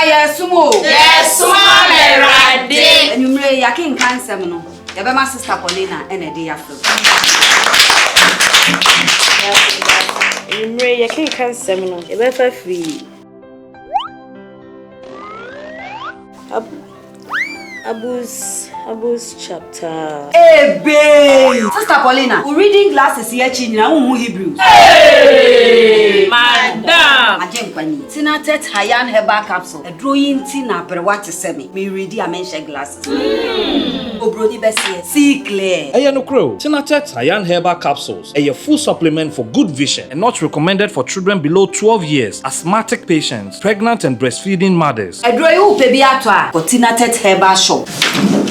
yɛresom o. Yɛresom ama Awurade. Anwummere yi, yɛakenkan nsɛm no, yɛbɛma Sista Paulina na ɛde afa mu. Anwummere yi, yɛkenkan nsɛm no, yɛbɛfa firi Ab Abus Abus chapter. Ebei! Sister Paulina, wo reading glasses yi akyi nyinaa wonhu Hebrews. Madam! Agye nkwa ni. Tinatet Hayan Herbal Capsule, aduro yi nti na aberewa te sɛ me. Me readi a menhyɛ glasses. Obroni bɛseɛ, see clear. Ɛyɛ nokorɛ o, Tinatet Hayan Herbal Capsules ɛyɛ full supplement for good vision and not recommended for children below 12 years, asthmatic patients, pregnant and breastfeeding mothers. Aduro yi wopɛ bi atɔ a, kɔ Tinatet Herbal Shop.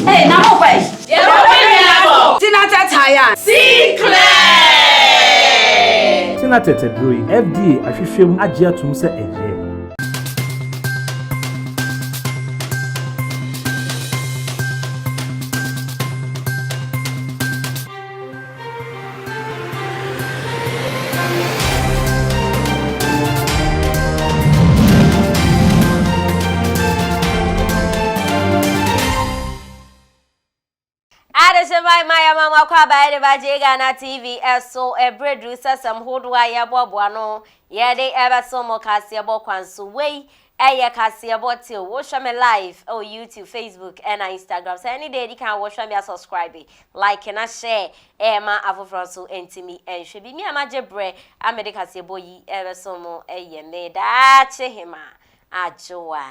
Hey, na mo kɔ ɛ? Yɛkɔ pɛ bi atɔ. Tinatet Hayan. See clear! Tinatet aduro yi, FDA ahwehwɛ mu agye atom sɛ ɛyɛ. Adehyema ma yɛma mo akɔ aba yɛde ba gye Ghana TV ɛso ɛberɛ duru sɛ sɛm hodoɔ a yɛboaboa no yɛde ɛbɛso mo kaseɛbɔ kwan so wei Ɛyɛ kaseɛbɔ tale. Wohwɛ me live ɛwɔ YouTube, Facebook ɛna Instagram. Sɛ ɛne deɛ edi kan a wohwɛ me a subscribe, like na share ɛma afoforɔ nso ntumi nhwɛ bi. Me a magye berɛ a mede kaseɛbɔ yi ɛrebɛsom mo ɛyɛ me Daakye Hema Adwoa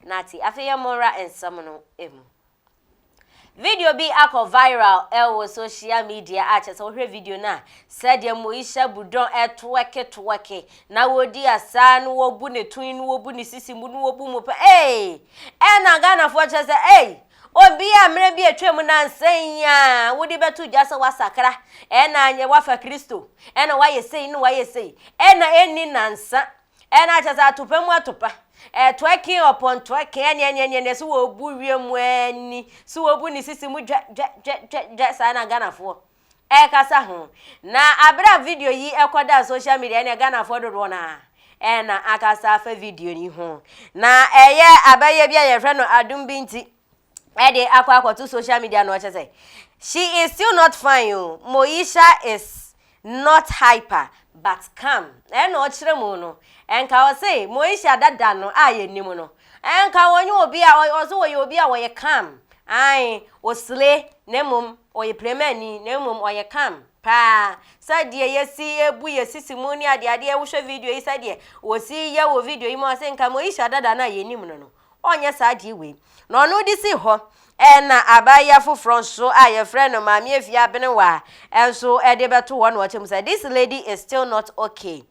Nati. Afei yɛmmɔ nsɛm no mu. Video bi akɔ viral wɔ social media a kyerɛ sɛ wohwɛ video no a sɛdeɛ Moesha Budon twerke twerke na wɔdi asa na wɔbu ne to na wɔbu ne sisi mu na wɔbu mu pɛ ee ɛna Ghanafoɔ kyerɛ sɛ ei obi a mmerɛ bi atwa mu nansa yi a wode bɛto dwa sɛ wasakra ɛna anyɛ wafa Kristo ɛna wayɛ sei na wayɛ sei ɛna ɛnni nansa Ɛna kyerɛ sɛ atopa mu atopa. Twerking upon twerking, ɛne ɛne ɛne ɛne so wɔbu wiem ani, so wɔbu ne sisi mu dwɛ dwɛ dwɛ dwɛ dwɛ saa na Ghanafoɔ ɛkasa ho. Na abere a video yi ɛkɔda social media ɛne Ghanafoɔ dodoɔ no ara ɛna akasa afa video yi ho. Na ɛyɛ abɛyɛ bi a yɛfrɛ no adom bi nti ɛde akɔ akɔto social media na ɔkyɛ sɛ she is still not fine o Moesha is not hyper but calm ɛna ɔkyerɛ mu no ɛnka ɔse Moesha dada no a yɛnim no ɛnka ɔnyɛ obi a ɔse ɔyɛ obi a ɔyɛ calm ae ɔsile na mmom ɔyɛ premani na mmom ɔyɛ calm paa sɛdeɛ yɛsi bu yɛ sisi mu ne adeadeɛ wohwɛ video yi sɛdeɛ wɔsi yɛ wɔ video yi mu ɔse nka Moesha dada no a yɛnim no no ɔnyɛ saa adeɛ wei. Na ɔno de si hɔ. Ɛna abaayewa foforɔ nso a yɛfrɛ no Maame Afia Abenewaa nso de bɛto hɔ na ɔkyɛ mu sɛ this lady is still not okay.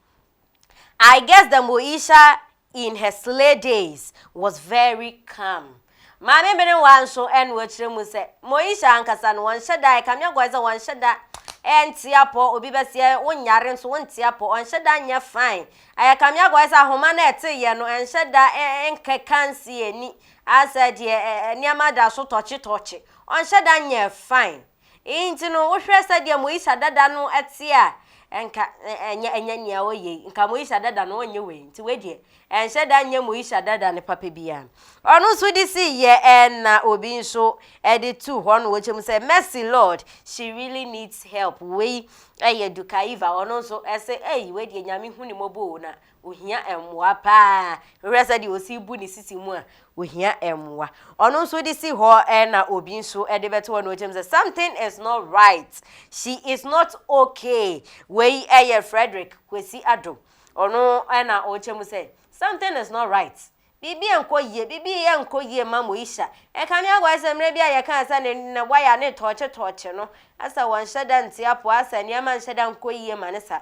I guess the Moesha in her slay days was very calm. Maame Benewaa nso ɛna ɔkyerɛ mu sɛ Moesha ankasa no wɔnhyɛ da ɛkame akɔyɛ sɛ wɔnhyɛ da ɛnte apɔ obi bɛseɛ wonyare nso wonte apɔ ɔnhyɛ da nyɛ fine Ɛyɛ kame akɔyɛ sɛ ahoma no a ɛteeɛ no ɛnhyɛ da nkeka nsi ani asɛ deɛ nneɛma da so tɔkyetɔkye. Ɔnhyɛ da nyɛ fine. Nti no wohwɛ sɛdeɛ Moesha dada no te a, nka ɛnyɛ ɛnyɛ nea ɔyɛ yi. Nka Moesha dada no ɔnyɛ wei. Nti wei deɛ ɛnhyɛ da nyɛ Moesha dada no papa biara. Ɔno nso de sii yɛ ɛna obi nso de tuu hɔ na ɔkyɛ mu sɛ mercy Lord she really needs help. Wei Ɛyɛ Dukaiva ɔno nso ɛsɛ ei wei deɛ Nyame hu ne mmɔbɔ o na ohia mmoa paa wohwɛ sɛ deɛ ɔsi bu ne sisi mu a ohia mmoa ɔno nso de si hɔ ɛna obi nso ɛde bɛto hɔ na ɔkyɛm sɛ something is not right she is not okay wei ɛyɛ Frederick Kwesi Addo ɔno ɛna ɔkyɛm sɛ something is not right Biribi nkɔ yie, biribi nkɔ yie mma Moesha. Ɛkame akɔyɛ sɛ mmerɛ bi a yɛkaa sɛ ne ne waya ne tɔɔkye tɔɔkye no, asɛ wɔnhyɛ da nte apɔ, asɛ nneɛma nhyɛ da nkɔ yie ma no sa.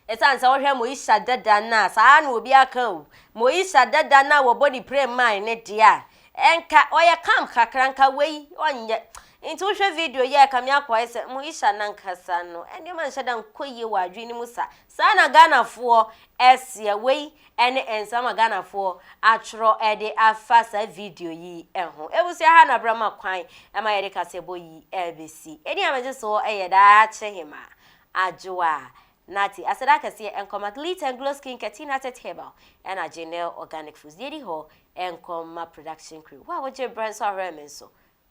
Ɛsiane sɛ wohwɛ Moesha dada no a, saa na obi aka o, Moesha dada no a wɔbɔ ne pire mae no deɛ a, ɛnka ɔyɛ calm kakra, nka wei ɔnyɛ. Nti wohwɛ video yi a, ɛkame akɔyɛ sɛ Moesha no ankasa no, nneɛma nhyɛ da nkɔ yie wɔ adwene no mu sa. Saa na Ghanafoɔ seɛ, wei ne nsɛm a Ghanafoɔ atwerɛ de afa saa video yi ho. Abusua ha na berɛ ma kwan ma yɛde kaseɛbɔ yi rebɛsi. Edin a megye soɔ yɛ Daakye Hemaa Adwoa. Natty. Aseda kɛseɛ nkɔma Glitter and Glow Skin Care, Tina Tete Herbal, ɛna Janelle Organic Foods. Deɛ ɛdi hɔ nkɔma production crew. Wo a wogye berɛ nso ahwɛ me nso,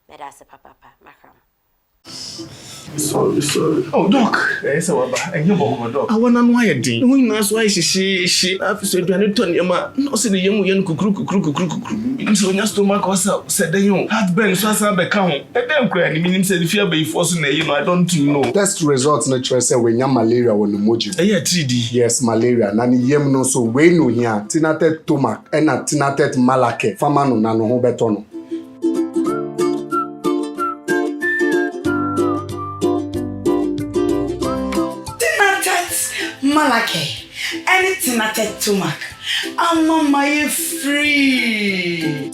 meda ase papaapa. Makram. Sorry, sorry. Oh, Doc. Ɛyɛ sɛ waba. Ɛnyɛ bɔkɔɔ, Doc. Awɔ n'ano ayɛ den. Ne ho nyinaa so ayɛ hyehyeehye. Na afei so aduane tɔ nneɛma. Na ɔsɛ ne yam yɛ no kukuru kukuru kukuru kukuru. Menim sɛ onya stomach ulcer sɛ dɛn o. Heartburn nso asan abɛka ho. Ɛdɛn koraa ni? Menim sɛ ne fie abayifoɔ so na ɛyi no. I don't know. Test result no kyerɛ sɛ wanya malaria wɔ ne mogya mu. Ɛyɛ atiridii. Yes, malaria. Na ne yam no nso, wei na ohia. Tinatet Tomac ɛna Tinatet Malake. Fa ma no na ne ho bɛtɔ no. Tinatet Malake ɛne Tinatet Tomac ama mayɛ free.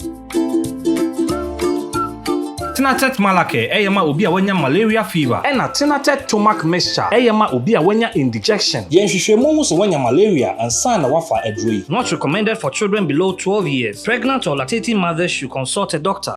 Tinatet Malake ɛyɛ ma obi a wanya malaria fever, ɛna Tinatet Tomac mixture ɛyɛ ma obi a wanya indigestion. Yɛn nhwehwɛmu ho sɛ wanya malaria ansa na wafa aduro yi. Not recommended for children below 12 years. Pregnant or lactating mothers should consult a doctor.